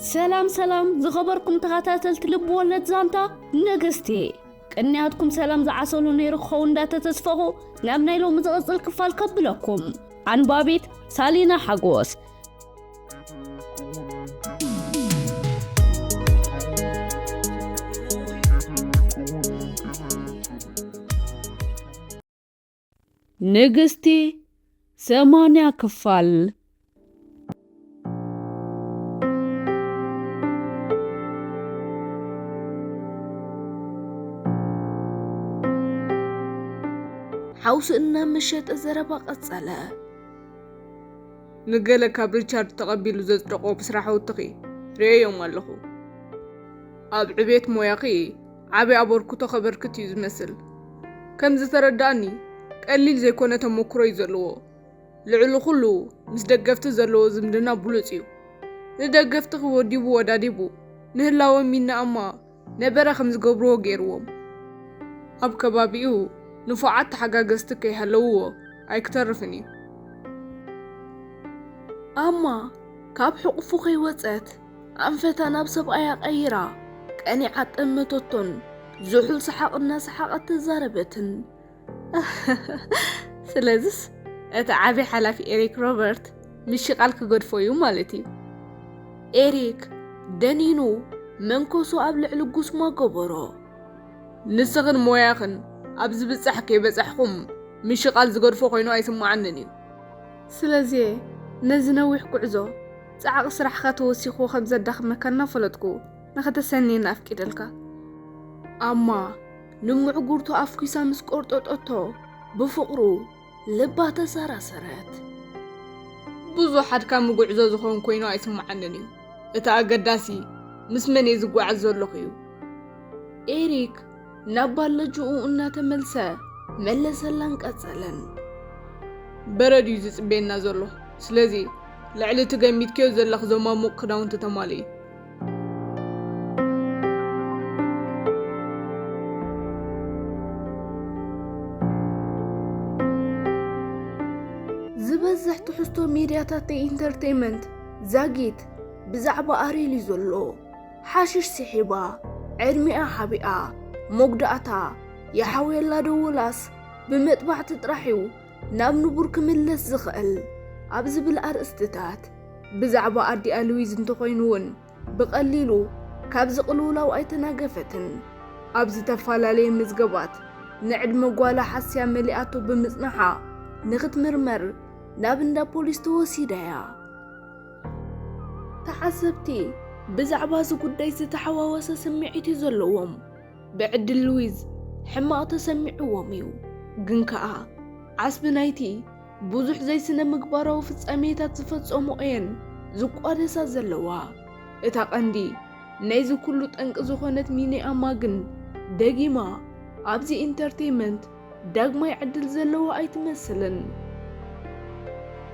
ሰላም ሰላም ዝኸበርኩም ተኸታተልቲ ልብ ወለድ ዛንታ ንግስቲ፣ ቅንያትኩም ሰላም ዝዓሰሉ ነይሩ ክኸውን እንዳተተስፈኹ ናብ ናይ ሎሚ ዝቕጽል ክፋል ከብለኩም። ኣንባቢት ሳሊና ሓጎስ። ንግስቲ ሰማንያ ክፋል። ሓውሲ እናመሸጠ ዘረባ ቀጸለ። ንገለ ካብ ሪቻርድ ተቐቢሉ ዘጽደቖ ብስራሕውትኺ ርእየዮም ኣለኹ። ኣብ ዕቤት ሞያኺ ዓቢ ኣበርክቶ ከበርክት እዩ ዝመስል። ከም ዝተረዳእኒ፣ ቀሊል ዘይኮነ ተመክሮ እዩ ዘለዎ። ልዕሊ ኩሉ ምስ ደገፍቲ ዘለዎ ዝምድና ብሉጽ እዩ። ንደገፍትኺ ወዲቡ ወዳዲቡ ንህላወ ሚና ኣማ ነበረ ከም ዝገብርዎ ገይርዎም። ኣብ ከባቢኡ ንፉዓት ተሓጋገዝቲ ከይሃለውዎ ኣይክተርፍን እዩ። ኣማ ካብ ሕቑፉ ከይወጸት ኣንፈታ ናብ ሰብኣያ ቀይራ ቀኒዓ ጠመተቶን ዝሑል ሰሓቕ እናሰሓቐት ተዛረበትን። ስለዚስ እቲ ዓቢ ሓላፊ ኤሪክ ሮበርት ምሽቓል ክገድፎ እዩ ማለት እዩ። ኤሪክ ደኒኑ መንኮሱ ኣብ ልዕሊ ጉስማ ገበሮ። ንስኽን ሞያኽን ኣብ ዝብጻሕ ከይበጻሕኹም ምሽቓል ዝገድፎ ኮይኑ ኣይስምዓንን እዩ። ስለዚ ነዚ ነዊሕ ጉዕዞ ጻዕቂ ስራሕኻ ተወሲኽዎ ከም ዘዳኽመካ እናፈለጥኩ ንኽተሰንየኒ ኣፍቂደልካ። ኣማ ንምዕጉርቱ ኣፍኲሳ ምስ ቆርጠጠቶ ብፍቕሩ ልባ ተሰራሰረት። ብዙሕ ኣድካሚ ጉዕዞ ዝኸውን ኮይኑ ኣይስምዓንን እዩ። እቲ ኣገዳሲ ምስ መን እየ ዝጓዓዝ ዘለኹ እዩ። ኤሪክ ናብ ባለጅኡ እናተመልሰ መለሰላን ቀጸለን። በረድ እዩ ዝጽበየና ዘሎ። ስለዚ ልዕሊ እቲ ገሚትክዮ ዘለኽ ዘማሙቕ ክዳውንቲ ተማልኢ። ዝበዝሕ ትሕዝቶ ሚድያታት ናይ ኢንተርቴይመንት ዛጊት ብዛዕባ ኣሬል እዩ ዘሎ። ሓሽሽ ስሒባ፣ ዕድሚኣ ሓቢኣ፣ መጉዳእታ፣ ይሓውየላ ዶ ወላስ ብመጥባሕቲ ጥራሕ እዩ ናብ ንቡር ክምለስ ዝኽእል ኣብ ዝብል ኣርእስትታት፣ ብዛዕባ ኣዲኣ ሉዊዝ እንተኾይኑ እውን ብቐሊሉ ካብዚ ቅልውላው ኣይተናገፈትን። ኣብ ዝተፈላለየ መዝገባት ንዕድመ ጓላ ሓስያ መሊኣቶ ብምጽናሓ ንኽትምርመር ናብ እንዳ ፖሊስ ተወሲዳ እያ። ተዓዘብቲ ብዛዕባ እዚ ጉዳይ ዝተሓዋወሰ ስምዒት እዩ ዘለዎም። ብዕድል ሉዊዝ ሕማቕ ተሰሚዕዎም እዩ። ግን ከኣ ዓስቢ ናይቲ ብዙሕ ዘይስነ ምግባራዊ ፍጻሜታት ዝፈጸሞ እየን ዝቋደሳ ዘለዋ። እታ ቀንዲ ናይዚ ኩሉ ጠንቂ ዝኾነት ሚኒኣማ ግን ደጊማ ኣብዚ ኢንተርቴይመንት ዳግማይ ዕድል ዘለዋ ኣይትመስልን።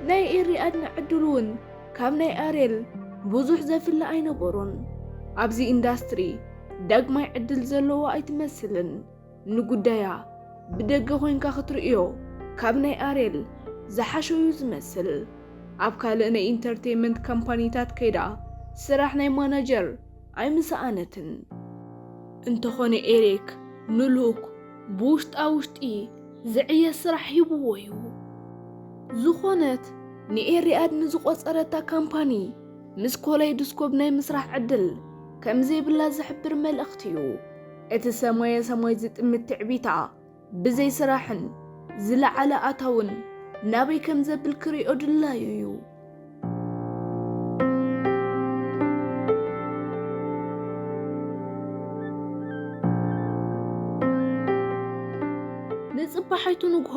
ናይ ኤሪኣድን ዕድል እውን ካብ ናይ ኣሬል ብዙሕ ዘፍለ ኣይነበሮን። ኣብዚ ኢንዳስትሪ ዳግማይ ዕድል ዘለዋ ኣይትመስልን። ንጉዳያ ብደገ ኮይንካ ክትርእዮ ካብ ናይ ኣሬል ዝሓሸ እዩ ዝመስል። ኣብ ካልእ ናይ ኢንተርቴይመንት ካምፓኒታት ከይዳ ስራሕ ናይ ማናጀር ኣይምሰኣነትን። እንተኾነ ኤሪክ ንሉክ ብውሽጣ ውሽጢ ዝዕየ ስራሕ ሂብዎ እዩ። ዝኾነት ንኤሪኣድ ንዝቆጸረታ ካምፓኒ ምስ ኮለይድስኮፕ ናይ ምስራሕ ዕድል ከም ዘይብላ ዝሕብር መልእኽቲ እዩ። እቲ ሰማየ ሰማይ ዝጥምት ትዕቢታ ብዘይ ስራሕን ዝለዓለ ኣታውን ናበይ ከም ዘብል ክሪኦ ድላዩ እዩ። ንጽባሓይቱ ንግሆ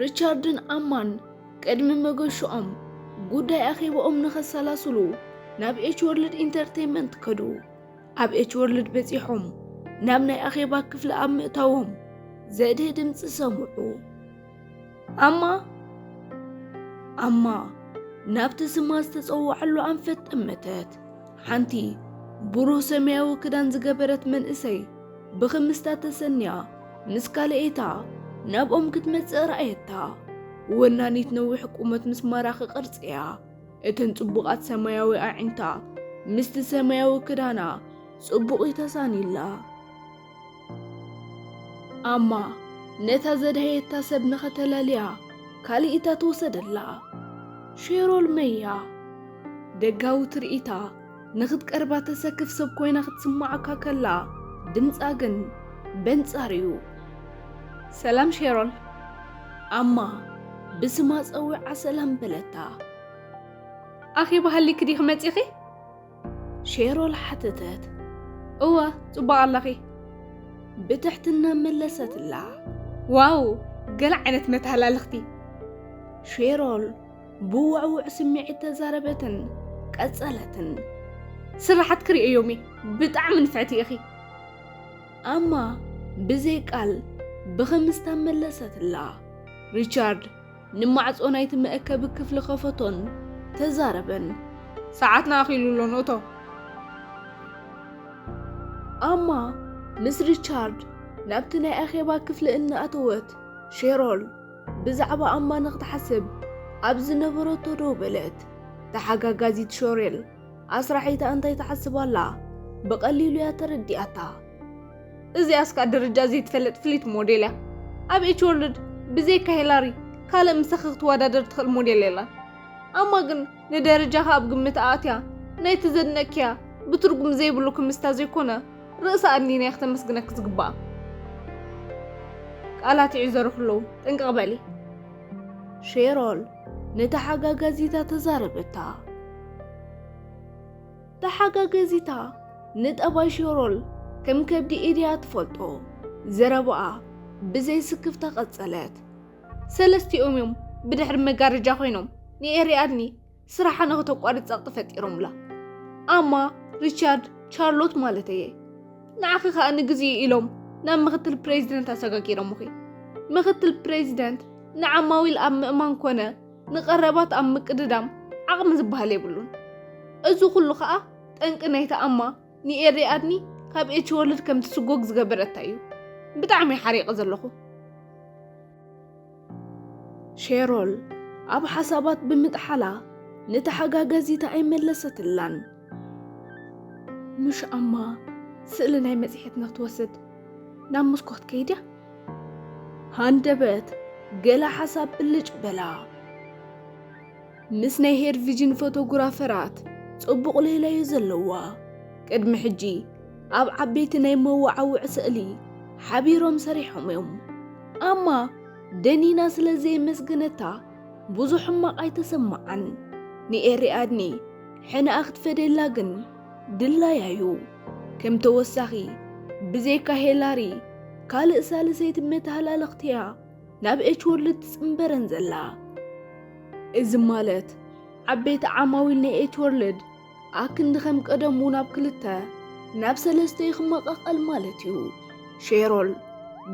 ሪቻርድን ኣማን ቅድሚ መገሽኦም ጉዳይ ኣኼባኦም ንኸሰላስሉ ናብ ኤች ወርልድ ኢንተርቴይመንት ከዱ። ኣብ ኤች ወርልድ በጺሖም ናብ ናይ ኣኼባ ክፍሊ ኣብ ምእታዎም ዘድህ ድምጺ ሰምዑ። ኣማ፣ ኣማ፣ ናብቲ ስማ ዝተጸውዓሉ ኣንፈት ጠመተት። ሓንቲ ብሩህ ሰማያዊ ክዳን ዝገበረት መንእሰይ ብኽምስታ ተሰንያ ምስ ካልኤታ ናብኦም ክትመጽእ ረኣየታ። ወናኒት ነዊሕ ቁመት ምስ ማራኺ ቅርጺ እያ። እተን ጽቡቓት ሰማያዊ ኣዒንታ ምስቲ ሰማያዊ ክዳና ጽቡቕ እዩ ተሳኒላ። ኣማ ነታ ዘድሃየታ ሰብ ንኸተላልያ ካልኢታ ተወሰደላ። ሼሮል መያ ደጋዊ ትርኢታ ንኽትቀርባ ተሰክፍ ሰብ ኮይና ክትስምዓካ ከላ፣ ድምጻ ግን በንጻር እዩ። "ሰላም ሼሮል." ኣማ ብስማ ጸዊዓ ሰላም በለታ። "ኣኼባ ሃሊኪ ዲኺ መጺኺ?" ሼሮል ሓተተት። "እወ፣ ጽቡቕ ኣለኺ?" ብትሕትና መለሰትላ። "ዋው፣ ገለ ዓይነት መተሃላልኽቲ!" ሼሮል ብውዕውዕ ስምዒት ተዛረበትን ቀጸለትን። "ስራሓት ክርእዮም እየ፣ ብጣዕሚ ንፍዕቲ ኢኺ!" ኣማ ብዘይ ቃል ብኽምስታ መለሰትላ። ሪቻርድ ንማዕጾ ናይቲ መእከቢ ክፍሊ ከፈቶን ተዛረበን። "ሰዓትና ኣኺሉ ኣሎ፣ ንእቶ!" ኣማ ምስ ሪቻርድ ናብቲ ናይ ኣኼባ ክፍሊ እናኣተወት፣ ሼሮል ብዛዕባ ኣማ ንኽትሓስብ ኣብ ዝነበረቶ ደው በለት። ተሓጋጋዚት ሾሬል ኣስራሒታ እንታይ ትሓስብ ኣላ ብቐሊሉ እያ ተረዲኣታ። "እዚኣስ ከኣ ደረጃ ዘይትፈልጥ ፍሊት ሞዴል እያ። ኣብ ኤች ወርልድ ብዘይካ ሄላሪ ካልእ ምሳኺ ክትወዳደር ትኽእል ሞዴል የላን። ኣማ ግን ንደረጃኻ ኣብ ግምት ኣእትያ ናይቲ ዘድነቅክያ ብትርጉም ዘይብሉ ክምስታ ዘይኮነ ርእሳ ኣድኒና እያ ክተመስግነኪ ዝግባኣ። ቃላት ይዕዘሩኺ ኣለዉ፣ ጥንቅቕ በሊ!" ሼሮል ንተሓጋጋዚታ ተዛረበታ። ተሓጋጋዚታ ንጠባይ ሼሮል ከም ከብዲ ኢድያ ትፈልጦ። ዘረባኣ ብዘይ ስክፍታ ቀጸለት። "ሰለስቲኦም እዮም ብድሕሪ መጋረጃ ኮይኖም ንኤሪ ኣድኒ ስራሓ ንኽተቋርጽ ጸቕጢ ፈጢሮምላ። ኣማ፣ ሪቻርድ፣ ቻርሎት ማለተየ። ንዓኺ ከኣ ንግዜኡ ኢሎም ናብ ምኽትል ፕሬዚደንት ኣሰጋጊሮምኺ። ምኽትል ፕሬዚደንት ንዓማዊል ኣብ ምእማን ኮነ ንቐረባት ኣብ ምቅድዳም ዓቕሚ ዝበሃል የብሉን። እዚ ኩሉ ከኣ ጠንቂ ናይቲ ኣማ ንኤሪ ኣድኒ ካብ ኤች ወርልድ ከም ትስጎግ ዝገበረታ እዩ። ብጣዕሚ እየ ሓሪቐ ዘለኹ!" ሼሮል ኣብ ሓሳባት ብምጥሓላ ንተሓጋጋዚታ ኣይመለሰትላን። "ምሽ ኣማ ስእሊ ናይ መጽሔት ንኽትወስድ ናብ መስኮት ከይድያ?" ሃንደበት ገለ ሓሳብ ብልጭ በላ። ምስ ናይ ሄር ቪዥን ፎቶግራፈራት ጽቡቕ ሌላዩ ዘለዋ። ቅድሚ ሕጂ ኣብ ዓበይቲ ናይ መወዓውዒ ስእሊ ሓቢሮም ሰሪሖም እዮም። ኣማ ደኒና ስለ ዘየመስገነታ ብዙሕ ሕማቕ ኣይተሰማዓን። ንኤሪ ኣድኒ ሕነኣ ክትፈደላ ግን ድላያ እዩ። ከም ተወሳኺ ብዘይካ ሄላሪ ካልእ ሳልሰይቲ መተሃላለኽቲ እያ ናብ ኤች ወርልድ ትጽንበረን ዘላ። እዚ ማለት ዓበይቲ ዓማዊል ናይ ኤች ወርልድ ኣክንዲ ከም ቀደሙ ናብ ክልተ ናብ ሰለስተ ይኽመቐቐል ማለት እዩ። ሼሮል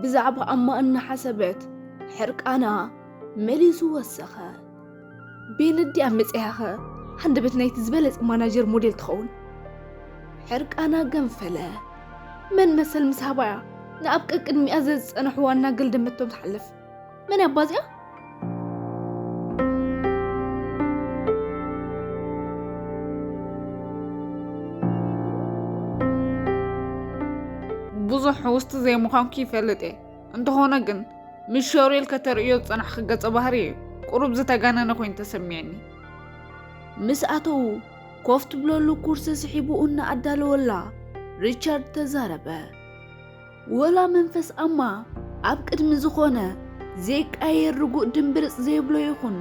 ብዛዕባ ኣማ እናሓሰበት ሕርቃና መሊሱ ወሰኸ። "ቤን እንድያ መጺኣኸ ሃንደበት ናይቲ ዝበለጸ ማናጀር ሞዴል ትኸውን!" ሕርቃና ገንፈለ። መን መሰል ምስ ሃባያ ንኣብ ቀቅድሚኣ ዘዝጸንሕዋ እናገልደመቶም ትሓልፍ? መን ኣባዚኣ? ብዙሕ ውስቲ ዘይምዃንኩ ይፈልጥ እየ። እንተኾነ ግን፣ ምስ ሸሪል ከተርእዮ ዝጸናሕኪ ገጸ ባህሪ ቁሩብ ዝተጋነነ ኮይኑ ተሰሚዕኒ። ምስ ኣተዉ፣ ኮፍ ትብለሉ ኩርሲ ስሒቡ እናኣዳለወላ፣ ሪቻርድ ተዛረበ። ወላ መንፈስ ኣማ ኣብ ቅድሚ ዝኾነ ዘይቀየር ርጉእ ድምብርጽ ዘይብሎ ይኹን፣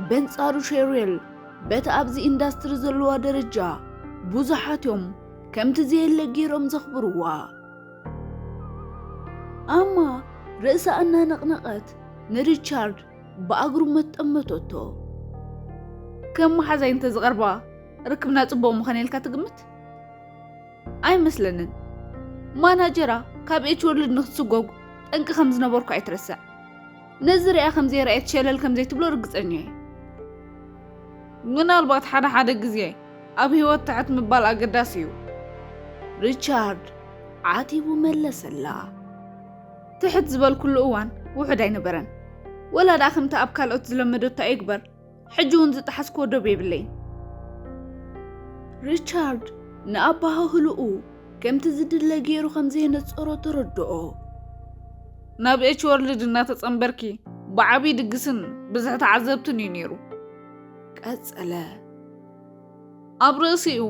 በንጻሩ ሸሪል በቲ ኣብዚ ኢንዳስትሪ ዘለዋ ደረጃ ብዙሓት እዮም ከምቲ ዘየለ ገይሮም ዘኽብርዋ። ኣማ ርእሳ እናነቕነቐት ንሪቻርድ ብኣግሩ መጠመተቶ። ከም መሓዛይ እንተዝቐርባ ርክብና ጽቡቕ ምኾነ ኢልካ ትግምት? ኣይመስለንን። ማናጀራ ካብ ኤች ወርልድ ንኽትስጎግ ጠንቂ ከም ዝነበርኩ ኣይትረስዕ። ነዚ ሪኣ ከም ዘይረኣየት ሸለል ከም ዘይትብሎ ርግጸኛ እየ። ምናልባት ሓደ ሓደ ግዜ ኣብ ህይወት ትሕት ምባል ኣገዳሲ እዩ። ሪቻርድ ዓቲቡ መለሰላ። ትሕት ዝበልኩሉ እዋን ውሑድ ኣይነበረን። ወላ ደኣ ከምቲ ኣብ ካልኦት ዝለመደቶ ኣይግበር፣ ሕጂ እውን ዝጠሓስክዎ ዶብ የብለይን። ሪቻርድ ንኣባሃህልኡ ከምቲ ዝድለ ገይሩ ከም ዘየነጸሮ ተረድኦ። ናብ ኤች ወርልድ እናተጸንበርኪ ብዓብዪ ድግስን ብዝሒ ተዓዘብትን እዩ ነይሩ። ቀጸለ። ኣብ ርእሲኡ፣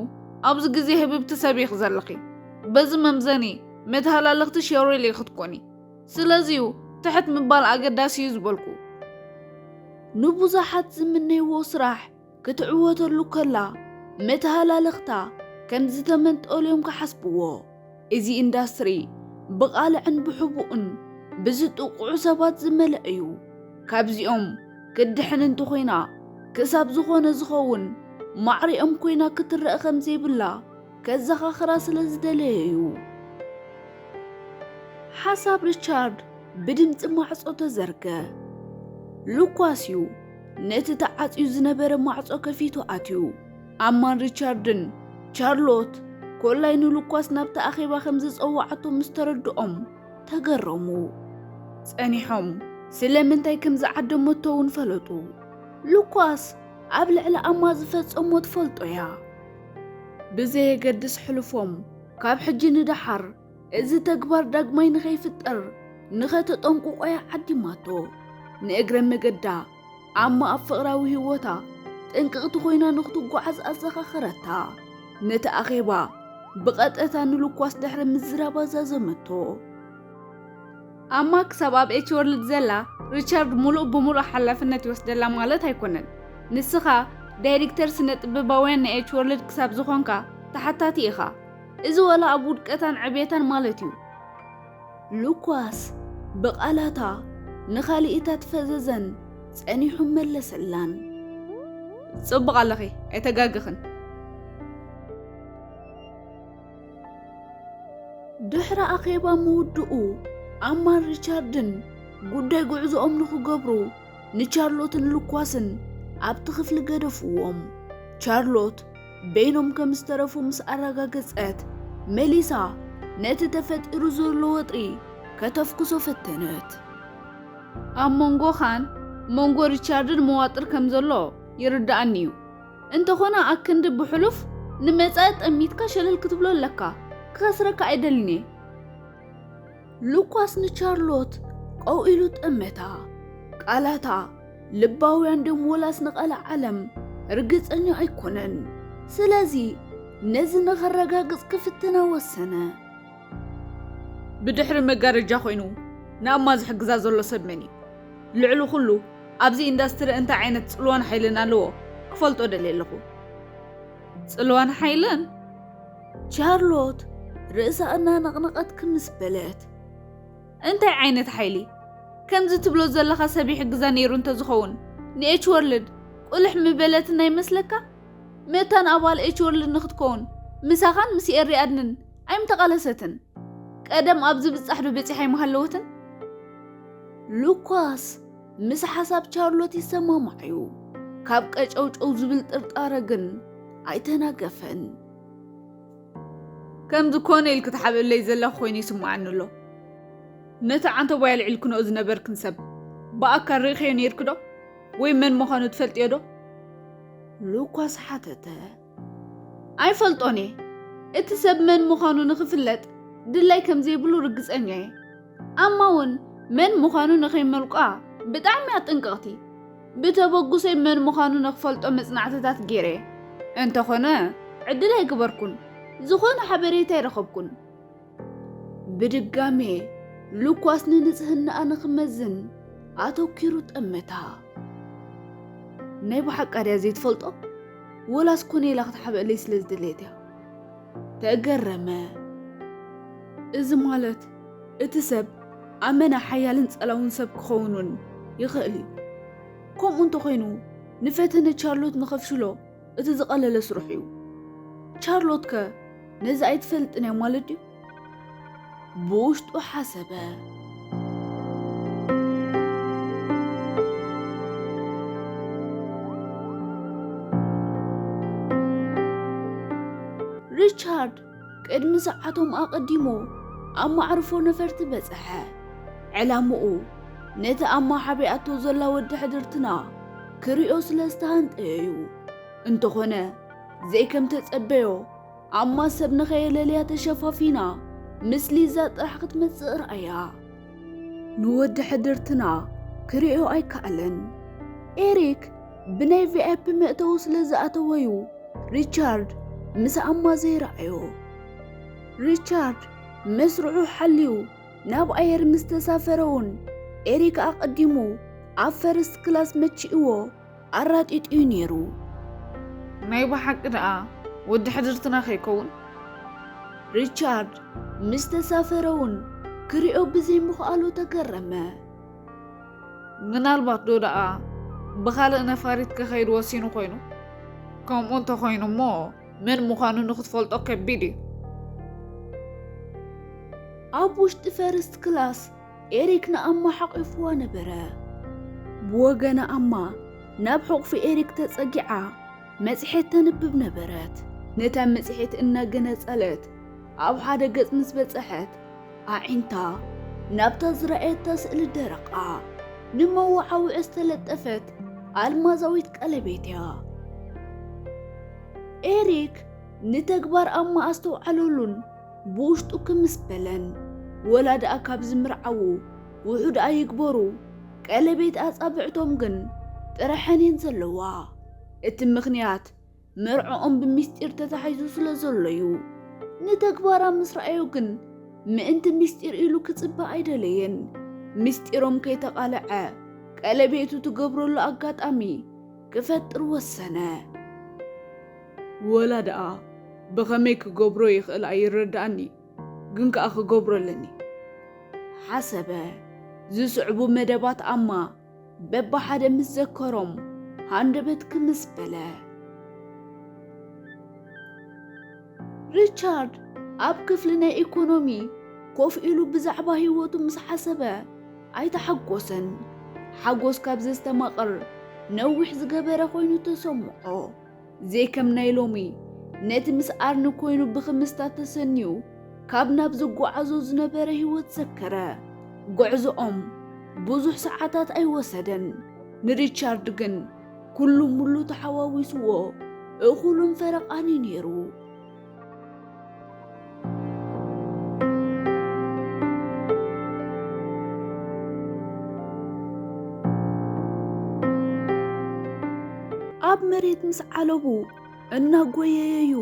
ኣብዚ ግዜ ህብብቲ ሰብ ኢኺ ዘለኺ። በዚ መምዘኒ፣ መተሃላለኽቲ ሸሮል ኢኺ ክትኮኒ። ስለዚዩ፣ ትሕት ምባል ኣገዳሲ እዩ ዝበልኩ። ንብዙሓት ዝምነይዎ ስራሕ ክትዕወተሉ ከላ፣ መተሃላለኽታ ከም ዝተመንጠሉ እዮም ክሓስብዎ። እዚ ኢንዳስትሪ ብቓልዕን ብሕቡእን ብዝጥቕዑ ሰባት ዝመልአ እዩ። ካብዚኦም ክትድሕን እንተኾይና፣ ክሳብ ዝኾነ ዝኸውን ማዕሪኦም ኮይና ክትረአ ከም ዘይብላ ከዘኻኽራ ስለ ዝደለየ እዩ። ሓሳብ ሪቻርድ ብድምጺ ማዕጾ ተዘርገ። ሉኳስ እዩ ነቲ ተዓጽዩ ዝነበረ ማዕጾ ከፊቱ ኣትዩ። ኣማን ሪቻርድን ቻርሎት ኮላይ ንሉኳስ ናብቲ ኣኼባ ከም ዝጸዋዓቶ ምስ ተረድኦም ተገረሙ። ጸኒሖም ስለምንታይ ከም ዝዓደመቶ እውን ፈለጡ። ሉኳስ ኣብ ልዕሊ ኣማ ዝፈጸሞ ትፈልጦ እያ። ብዘየገድስ ሕልፎም ካብ ሕጂ ንደሓር እዚ ተግባር ዳግማይ ንኸይፍጠር ንኸተጠንቅቆ እያ ዓዲማቶ። ንእግረ መገዳ ኣማ ኣብ ፍቕራዊ ህይወታ ጥንቅቕቲ ኮይና ንኽትጓዓዝ ኣዘኻኸረታ። ነቲ ኣኼባ ብቐጥታ ንሉኳስ ድሕሪ ምዝራባ ዛዘመቶ። ኣማ ክሳብ ኣብ ኤች ወርልድ ዘላ፣ ሪቻርድ ሙሉእ ብሙሉእ ሓላፍነት ይወስደላ ማለት ኣይኮነን። ንስኻ ዳይሬክተር ስነ ጥበባውያን ናይ ኤች ወርልድ ክሳብ ዝኾንካ ተሓታቲ ኢኻ። እዚ ወላ ኣብ ውድቀታን ዕቤታን ማለት እዩ። ሉኳስ ብቓላታ ንኻልኢታት ፈዘዘን ጸኒሑ መለሰላን። ጽቡቕ ኣለኺ፣ ኣይተጋግኽን። ድሕሪ ኣኼባ ምውድኡ፣ ኣማን ሪቻርድን ጉዳይ ጉዕዞኦም ንኽገብሩ ንቻርሎትን ሉኳስን ኣብቲ ክፍሊ ገደፍዎም። ቻርሎት በይኖም ከም ዝተረፉ ምስ ኣረጋገጸት፣ መሊሳ ነቲ ተፈጢሩ ዘሎ ወጥሪ ከተፍኩሶ ፈተነት። ኣብ መንጎኻን መንጎ ሪቻርድን መዋጥር ከም ዘሎ ይርድኣኒ እዩ። እንተኾነ ኣክንዲ ብሕሉፍ ንመጻኢ ጠሚትካ ሸለል ክትብሎ ኣለካ። ክኸስረካ ኣይደልን እየ። ሉኳስ ንቻርሎት ቀው ኢሉ ጠመታ። ቃላታ ልባውያን ድዮም ወላስ ንቓልዕ ዓለም ርግጸኛ ኣይኮነን። ስለዚ ነዚ ንኸረጋግጽ ክፍትና ወሰነ። ብድሕሪ መጋረጃ ኮይኑ ንኣማ ዝሕግዛ ዘሎ ሰብ መን እዩ? ልዕሊ ኩሉ ኣብዚ ኢንዳስትሪ እንታይ ዓይነት ጽልዋን ሓይልን ኣለዎ ክፈልጦ ደልየ ኣለኹ። ጽልዋን ሓይልን? ቻርሎት ርእሳ እናነቕነቐት ክምስ በለት። እንታይ ዓይነት ሓይሊ? ከምዚ ትብሎ ዘለኻ ሰብ ይሕግዛ ነይሩ እንተዝኸውን፣ ንኤች ወርልድ ቁልሕ ምበለትና ይመስለካ? መታን ኣባል ኤች ወርልድ ንኽትከውን ምሳኻን ምስ ኤሪ ኣድንን ኣይምተቓለሰትን። ቀደም ኣብ ዝብጻሕ ዶ በጺሓ ኣይምሃለወትን? ሉኳስ ምስ ሓሳብ ቻርሎት ይሰማማዕ እዩ። ካብ ቀጨውጨው ዝብል ጥርጣረ ግን ኣይተናገፈን። ከምዚ ኮነ ኢልኪ ትሓብእለይ ዘለኺ ኮይኑ ይስምዓኒ ኣሎ። ነቲ ዓንተቦይ ኣልዒልክንኦ ዝነበርክን ሰብ ብኣካል ርኢኽዮ ነይርኪ ዶ? ወይ መን ምዃኑ ትፈልጥዮ ዶ? ሉኳስ ሓተተ። ኣይፈልጦን እየ። እቲ ሰብ መን ምዃኑ ንኽፍለጥ ድላይ ከም ዘይብሉ ርግጸኛ እየ። ኣማ እውን መን ምዃኑ ንኸይመልቋ ብጣዕሚ እያ ጥንቅቕቲ። ብተበጉሰይ መን ምዃኑ ንኽፈልጦ መጽናዕትታት ገይረ እየ። እንተኾነ ዕድል ኣይገበርኩን። ዝኾነ ሓበሬታ ኣይረኸብኩን። ብድጋሜ ሉኳስ ንንጽህናኣ ንኽመዝን ኣተኲሩ ጠመታ። ናይ ብሓቃ ድያ ዘይትፈልጦ? ወላስ ኮነ ኢላ ክትሓብአለይ ስለ ዝደለየት እያ? ተገረመ። እዚ ማለት እቲ ሰብ ኣመና ሓያልን ጸላውን ሰብ ክኸውን እውን ይኽእል እዩ። ከምኡ እንተኾይኑ ንፈተነ ቻርሎት ንኸፍሽሎ እቲ ዝቐለለ ስርሑ እዩ። ቻርሎት ከ ነዚ ኣይትፈልጥን እያ ማለት ድዩ? ብውሽጡ ሓሰበ። ሪቻርድ ቅድሚ ሰዓቶም ኣቐዲሙ ኣብ መዕርፎ ነፈርቲ በጽሐ። ዕላምኡ ነቲ ኣማ ሓቢኣቶ ዘላ ወዲ ሕድርትና ክሪኦ ስለ ዝተሃንጠየ እዩ። እንተኾነ ዘይከም ተጸበዮ ኣማ ሰብ ንኸየለልያ ተሸፋፊና ምስ ሊዛ ጥራሕ ክትመጽእ ረኣያ። ንወዲ ሕድርትና ክርእዮ ኣይከኣለን። ኤሪክ ብናይ ቪኣይፒ መእተዊ ስለ ዝኣተወዩ ሪቻርድ ምስ ኣማ ዘይረኣዮ። ሪቻርድ መስርዑ ሓልዩ ናብ ኣየር ምስ ተሳፈረ እውን ኤሪክ ኣቐዲሙ ኣብ ፈርስት ክላስ መቺእዎ ኣራጢጡ እዩ ነይሩ። ናይ ብሓቂ ደኣ ወዲ ሕድርትና ከይከውን? ሪቻርድ ምስ ተሳፈረ እውን ክሪኦ ብዘይምኽኣሉ ተገረመ። ምናልባት ዶ ደኣ ብኻልእ ነፋሪት ክኸይድ ወሲኑ ኮይኑ? ከምኡ እንተኾይኑ እሞ መን ምዃኑ ንኽትፈልጦ ከቢድ እዩ። ኣብ ውሽጢ ፈርስት ክላስ ኤሪክ ንኣማ ሓቂፍዋ ነበረ። ብወገና ኣማ ናብ ሕቑፊ ኤሪክ ተጸጊዓ መጽሔት ተንብብ ነበረት። ነታ መጽሔት እናገነጸለት ኣብ ሓደ ገጽ ምስ በጸሐት ኣዒንታ ናብታ ዝረኣየታ ስእሊ ደረቓ። ንመወዓውዒ ዝተለጠፈት ኣልማዛዊት ቀለቤት እያ። ኤሪክ ንተግባር ኣማ ኣስተውዓለሉን ብውሽጡ ክምስ በለን። ወላ ደኣ ካብ ዝምርዓዉ ውሑድ ኣይግበሩ፣ ቀለቤት ኣጻብዕቶም ግን ጥረሐን እየን ዘለዋ። እቲ ምኽንያት መርዕኦም ብሚስጢር ተታሒዙ ስለ ዘሎ እዩ። ንተግባራ ምስ ረኣዮ ግን ምእንቲ ሚስጢር ኢሉ ክጽበ ኣይደለየን። ሚስጢሮም ከይተቓልዐ ቀለቤቱ ትገብረሉ ኣጋጣሚ ክፈጥር ወሰነ። ወላ ደኣ ብኸመይ ክገብሮ ይኽእል ኣይረዳእኒ፣ ግን ከኣ ክገብሮ ኣለኒ ሓሰበ። ዝስዕቡ መደባት ኣማ በብሓደ ምስ ዘከሮም ሃንደበት ክምስ በለ። ሪቻርድ ኣብ ክፍሊ ናይ ኢኮኖሚ ኮፍ ኢሉ ብዛዕባ ህይወቱ ምስ ሓሰበ ኣይተሓጎሰን። ሓጎስ ካብ ዘስተማቕር ነዊሕ ዝገበረ ኮይኑ ተሰምዖ። ዘይከም ናይ ሎሚ ነቲ ምስ ኣርኒ ኮይኑ ብኽምስታ ተሰንዩ ካብ ናብ ዝጓዓዞ ዝነበረ ህይወት ዘከረ። ጉዕዞኦም ብዙሕ ሰዓታት ኣይወሰደን። ንሪቻርድ ግን ኩሉ ሙሉ ተሓዋዊስዎ እኹሉን ፈረቓን እዩ ነይሩ። ኣብ መሬት ምስ ዓለቡ እናጎየየዩ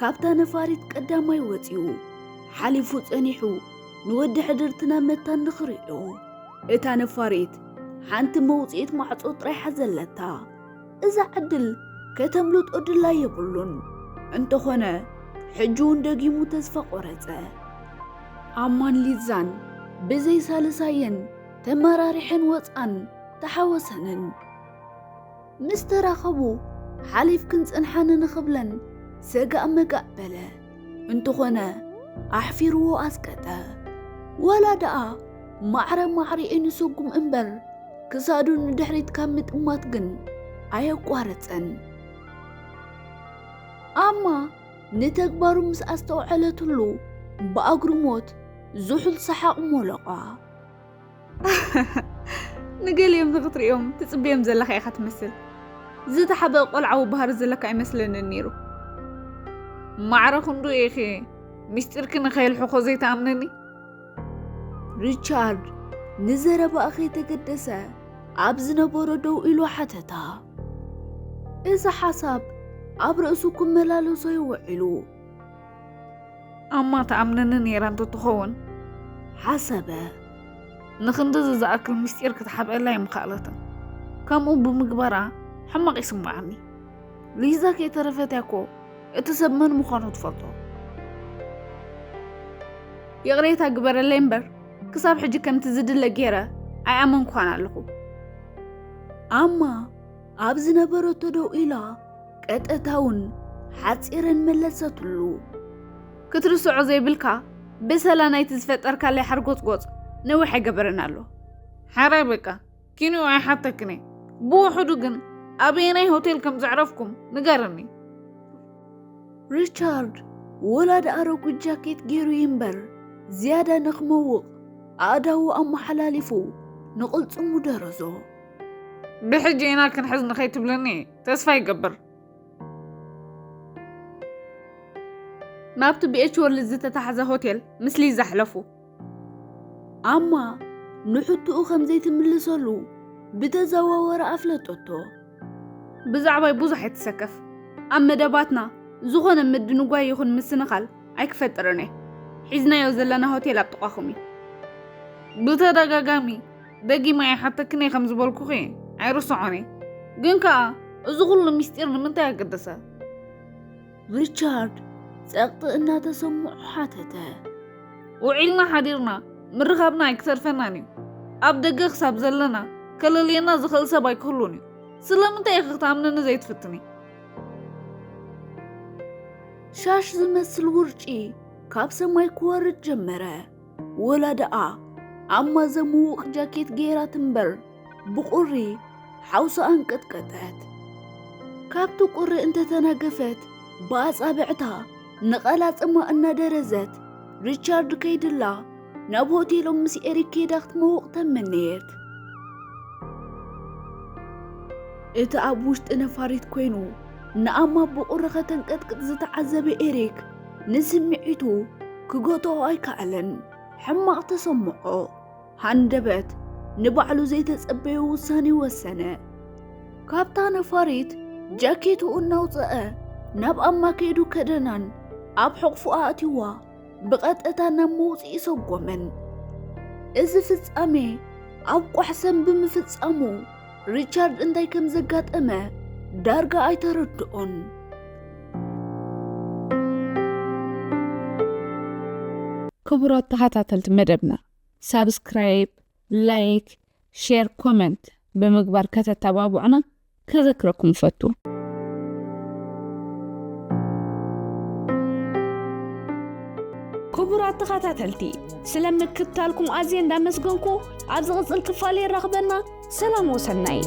ካብታ ነፋሪት ቀዳማይ ወጺኡ። ሓሊፉ ጸኒሑ ንወዲ ሕድርትና መታን ንኽርእዮ። እታ ነፋሪት ሓንቲ መውጽኢት ማዕጾ ጥራይ ሓዘለታ። እዛ ዕድል ከተምልጦ ድላ የብሉን። እንተኾነ ሕጂ እውን ደጊሙ ተስፋ ቆረጸ። ኣማን ሊዛን ብዘይ ሳልሳየን ተመራሪሐን ወጻን ተሓወሰንን። ምስ ተራኸቡ ሓሊፍክን ጽንሓኒ ንኽብለን ሰጋእ መጋእ በለ። እንተኾነ ኣሕፊርዎ ኣስቀጠ። ዋላ ደኣ ማዕረ ማዕሪኡ ንሰጉም እምበር ክሳዱ ንድሕሪት ካብ ምጥማት ግን ኣየቋረጸን። ኣማ ንተግባሩ ምስ ኣስተውዐለትሉ ብኣግርሞት ዝሑል ሰሓቕ ሞለቋ። ንገሊኦም ንኽትርእዮም ትጽበዮም ዘለኻ ኢኻ ትመስል። ዝተሓበ ቆልዓዊ ባህሪ ዘለካ ኣይመስለንን ነይሩ። ማዕረ ክንዱ ኢኺ ምስጢርኪ ንኸየልሕኾ ዘይትኣምነኒ? ሪቻርድ ንዘረባኣ ከይተገደሰ ኣብ ዝነበሮ ደው ኢሉ ሓተታ። እዚ ሓሳብ ኣብ ርእሱ ክመላለሶ እዩ ውዒሉ። ኣማ ትኣምነኒ ነይራ እንተትኸውን፣ ሓሰበ። ንኽንድዚ ዝኣክል ምስጢር ክትሓብአላ ኣይምኸኣለትን። ከምኡ ብምግባራ ሕማቕ ይስምዓኒ። ሊዛ ከይተረፈት እያ እኮ እቲ ሰብ መን ምዃኑ ትፈልጦ። ይቕሬታ ግበረለይ እምበር፣ ክሳብ ሕጂ ከምቲ ዝድለ ገይረ ኣይኣመንኩኻን ኣለኹ። ኣማ ኣብ ዝነበረቶ ደው ኢላ ቀጥታውን ሓጺርን መለሰትሉ። ክትርስዖ ዘይብልካ በሰላ ናይቲ ዝፈጠርካለይ ሓርጎጽጎጽ ነዊሕ ኣይገበረን ኣሎ። ሓራይ በቃ፣ ኪንኡ ኣይሓተክን እየ። ብውሑዱ ግን ኣበየናይ ሆቴል ከም ዘዕረፍኩም ንገረኒ። ሪቻርድ ወላ ደኣ ረጒድ ጃኬት ገይሩ እዩ እምበር፣ ዝያዳ ንኽመውቕ ኣእዳዉ ኣመሓላሊፉ ንቕልጽሙ ደረዞ። ብሕጂ ኢና ክንሕዝ ንኸይትብለኒ ተስፋ ይገብር። ናብቲ ብኤች ወርልድ ዝተታሕዘ ሆቴል ምስ ሊዛ ሕለፉ። ኣማ ንሕቶኡ ከም ዘይትምልሰሉ ብተዘዋወረ ኣፍለጠቶ። ብዛዕባይ ብዙሕ ኣይትሰከፍ። ኣብ መደባትና ዝኾነ ምድንጓይ ይኹን ምስንኻል ኣይክፈጥርን እየ። ሒዝናዮ ዘለና ሆቴል ኣብ ጥቓኹም እዩ። ብተደጋጋሚ ደጊመ ኣይሓተክን እየ ከም ዝበልኩኺ ኣይርስዖን እየ። ግን ከኣ እዚ ኩሉ ምስጢር ንምንታይ ኣገደሰ? ሪቻርድ ጸቕጢ እናተሰምዖ ሓተተ። ውዒልና ሓዲርና ምርኻብና ኣይክተርፈናን እዩ። ኣብ ደገ ክሳብ ዘለና ከለልየና ዝኽእል ሰብ ኣይክህሉን እዩ። ስለምንታይ ኢኺ ክትኣምነኒ ዘይትፍትኒ? ሻሽ ዝመስል ውርጪ ካብ ሰማይ ክወርድ ጀመረ። ወላ ደኣ ኣማ ዘምውቕ ጃኬት ገይራ ትንበር ብቑሪ ሓውሳ ኣንቀጥቀጠት። ካብቲ ቁሪ እንተተናገፈት ብኣጻብዕታ ንቐላጽማ እናደረዘት ሪቻርድ ከይድላ ናብ ሆቴሎም ምስ ኤሪክ ኬዳ ክትመውቕ ተመነየት። እቲ ኣብ ውሽጢ ነፋሪት ኮይኑ ንኣማ ብቑሪ ከተንቀጥቅጥ ዝተዓዘበ ኤሪክ ንስምዒቱ ክገትኦ ኣይከኣለን። ሕማቕ ተሰምዖ። ሃንደበት ንባዕሉ ዘይተጸበዮ ውሳኔ ወሰነ። ካብታ ነፋሪት ጃኬቱ እናውጸአ ናብ ኣማ ከይዱ ከደናን ኣብ ሕቑፉ ኣእትዋ ብቐጥታ ናብ መውጽኢ ሰጎመን። እዚ ፍጻሜ ኣብ ቋሕሰን ብምፍጻሙ ሪቻርድ እንታይ ከም ዘጋጠመ ዳርጋ ኣይተረድኦን። ክቡራት ተኸታተልቲ መደብና ሳብስክራይብ፣ ላይክ፣ ሼር፣ ኮመንት ብምግባር ከተተባብዑና ከዘክረኩም እፈቱ። ክቡራት ተኸታተልቲ ስለ ምክትታልኩም ኣዝየ እንዳመስገንኩ ኣብ ዝቕጽል ክፋል የራኽበና። ሰላም ወሰናይ።